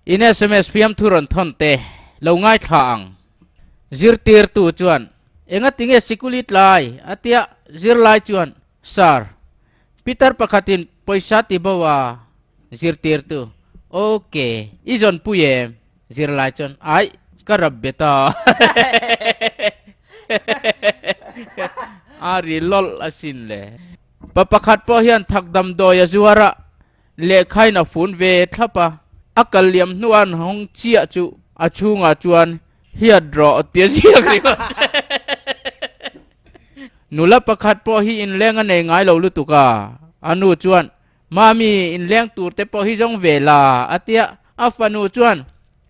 In sms fiamthu rawn thawn te lo ngaithla ang. Zirtirtu chuan, Engatinge sikul i tlai? a tia. Zirlai chuan, Sir, Pitar pakhatin pawisa ti bo a. Zirtirtu, Ok, i zawnpui em? Zirlai chuan, Aih, ka rap bet a. A ri lawlh asin le. Pa pakhat pawh hian thak damdawi a zuar a, lehkhain a fun ve thlap a. A kal liam hnuah an hawng chiah chu a chhungah chuan hiat rawh tia ziak ringawt. Nula pakhat pawh hi inleng a nei ngai lo lutuk a, a nu chuan, Mami, inleng tur te pawh hi zawng ve la, a tia. A fanu chuan,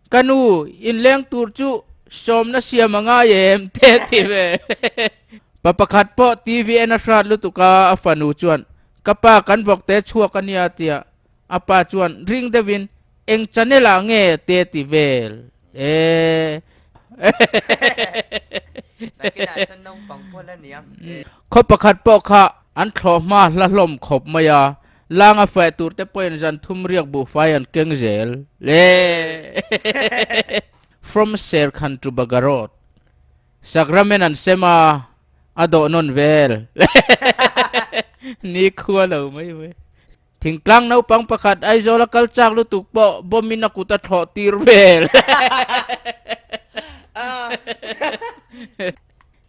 Ka nu, inleng tur chu sawmna siam a ngai em? te a ti ve. Pa pakhat pawh TV en a hrat lutuk a, a fanu chuan, Ka pa, kan vawk te chhuak a nia, a tia. A pa chuan ring deuhin, Eng channel ah nge? te a ti vel. E. Nakinah chuan naupang pawh la ni ang. Khaw pakhat pawh kha an thlawh hma hla hlawm khawp mai a, lang a feh tur te pawhin zan thum riak buhfai an keng zel le. From Serkhan to Bagarot. Sakramen an sem a, a dawh nawn vel. Ni khua lo mai mai. Thingtlang naupang pakhat Aizawl a kal chak lutuk pawh bomb in a kut a thlawh tir vel.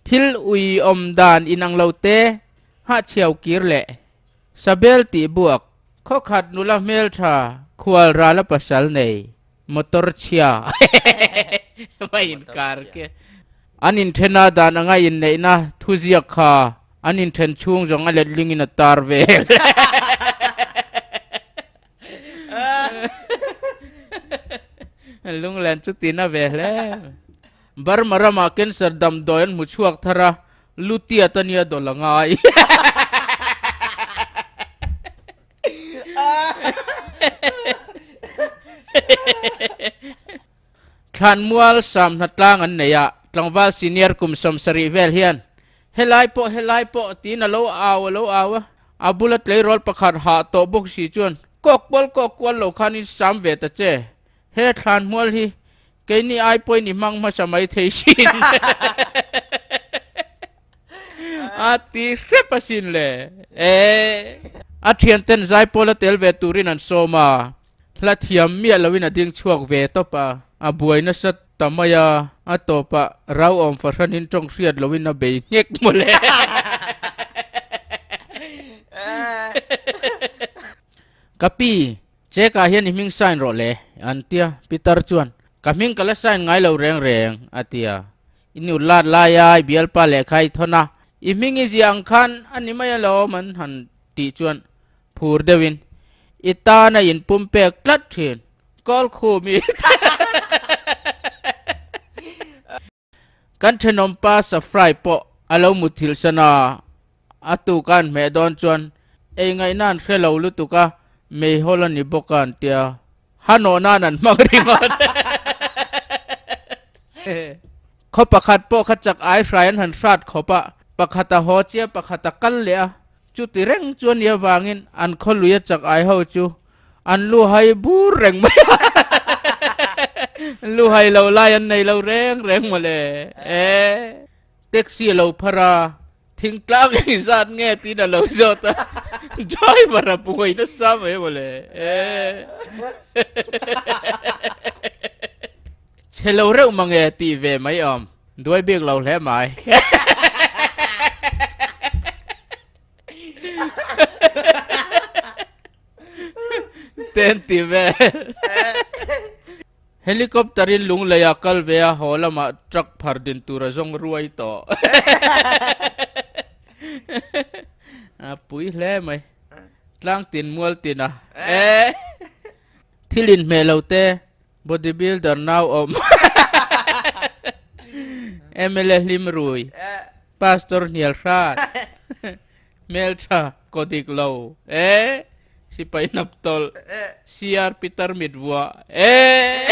Thil ui awm dan inang lo te hahchhiau kir leh Sabel tih buak khawkhat nula hmeltha khual ral a pasal nei motor chhia va inkar ke an inthena dan anga inneihna thuziak kha an inthen chhung zawng a letling in a tar vel. Lunglen chu tina ve hle. Burma ramah cancer damdawi an hmu chhuak thar a, Lutiat ania dawlh a ngai. Thlanmual sam hnatlang an nei a, tlangval senior kum 70 vel hian helai pawh helai pawh tiin a lo au a lo au a, a bula tleirawl pakhat hah tawh bawk si chuan kawk kual kawk kual lo khan in sam ve ta che, he thlanmual hi keini ai pawhin i hmang hmasa mai thei sin. A ti hrep asin le. E. A thianten zaipawl a tel ve turin an sawm a, hla thiam miah loin a ding chhuak ve tawp a, a buai nasa ta mai a, a tawpah rau awm fahranin tawng hriat loin a bei nghek mawle. Ka pi, check ah hian i hming sign rawh le, an tia. Pitar chuan, Ka hming ka la sign ngai lo reng reng, a tia. I nu lat laia i bialpa lehkha i thawn a, i hming i ziah ang khan a ni mai alawm an han tih chuan phur deuhin i tan a inpum pek tlat thin. Call khum i Kan thenawmpa Safrai pawh a lo muthilh san a, a tuk a an hmeh dawn chuan ei ngaihna an hre lo lutuk a, meihawl a ni bawk a an tia. Hanawh nan an hmang ringawt. Khaw pakhat pawh kha chak ai hrai an han hrat khawp a, pakhat a haw chiah pakhat a kal leh a, chuti reng chu a nih avangin an khaw lui a chak ai ho chu an lu hai bur reng mai a, lu hai lo lai an nei lo reng reng mawle. E. Taxi a lo phar a, thingtlang eng zat nge tiin a lo zawt a, driver a buai nasa mai mawle. Chhe lo reuh mange tih ve mai awm, duai bik lo hle mai. Ten ti vel. Helicopter in lunglei a kal ve a, haw lamah truck phar din tur a zawng ruai tawh. A pui hle mai. Tlang tin mual tin a. Thil inhmeh lo te, body builder nau awm. MLA hlim rui. Pastor hnial hrat. Hmeltha kaw dik lo e sipai hnap tawlh CR Peter mit vuah e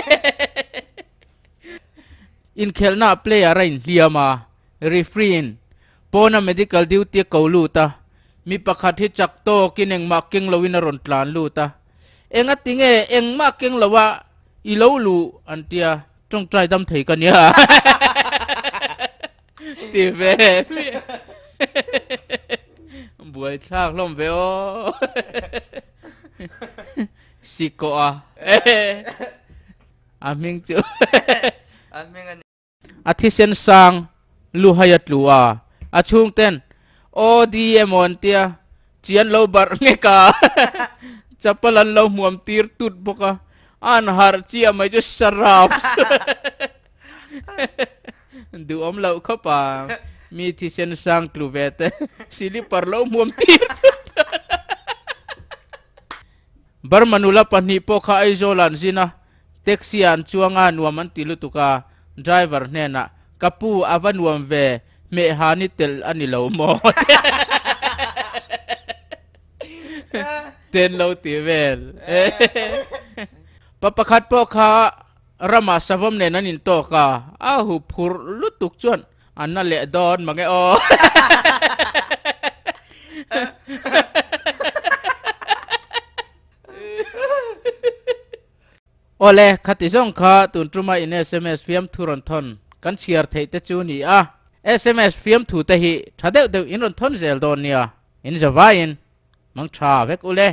Inkhelhna ah player a inhliam a, referee in pawna medical duty a ko lut a, mi pakhat hi chak tawkin engmah keng loin a rawn tlan lut a. Enga tinge engmah keng lo a i lo luh an tia tawngtai dam thei ka nia ti ve buai thlak hlawm ve aw siko a a hming chu a hming a A thisen sang luhai a tlu a, a chhungten Aw di emaw an tia, chian lo barh nghek a, chapal an lo hmuam tir tut bawk a, an harh chiah mai chu sarap duhawm loh khawp a, mi thisen sang tlu ve te silipar lo hmuam tir tut. Burma nula pahnih pawh kha Aizawl ah an zin a, taxi ah an chuang a, nuam an ti lutuk a, driver hnenah, Ka pu, a va nuam ve, hmeh ha ni tel a ni lo maw? Ten lo ti vel. Pa pakhat pawh kha ramah savawm nen an intawk a, a huphurh lutuk chuan A na leh dawn mange aw. Awle, khati zawng kha tun tuma in sms fiamthu rawn thawn kan chhiar theih te chu ni a. Sms fiamthu te hi tha deuh deuh in rawn thawn zel dawn nia. In zavaiin mang tha vek ule.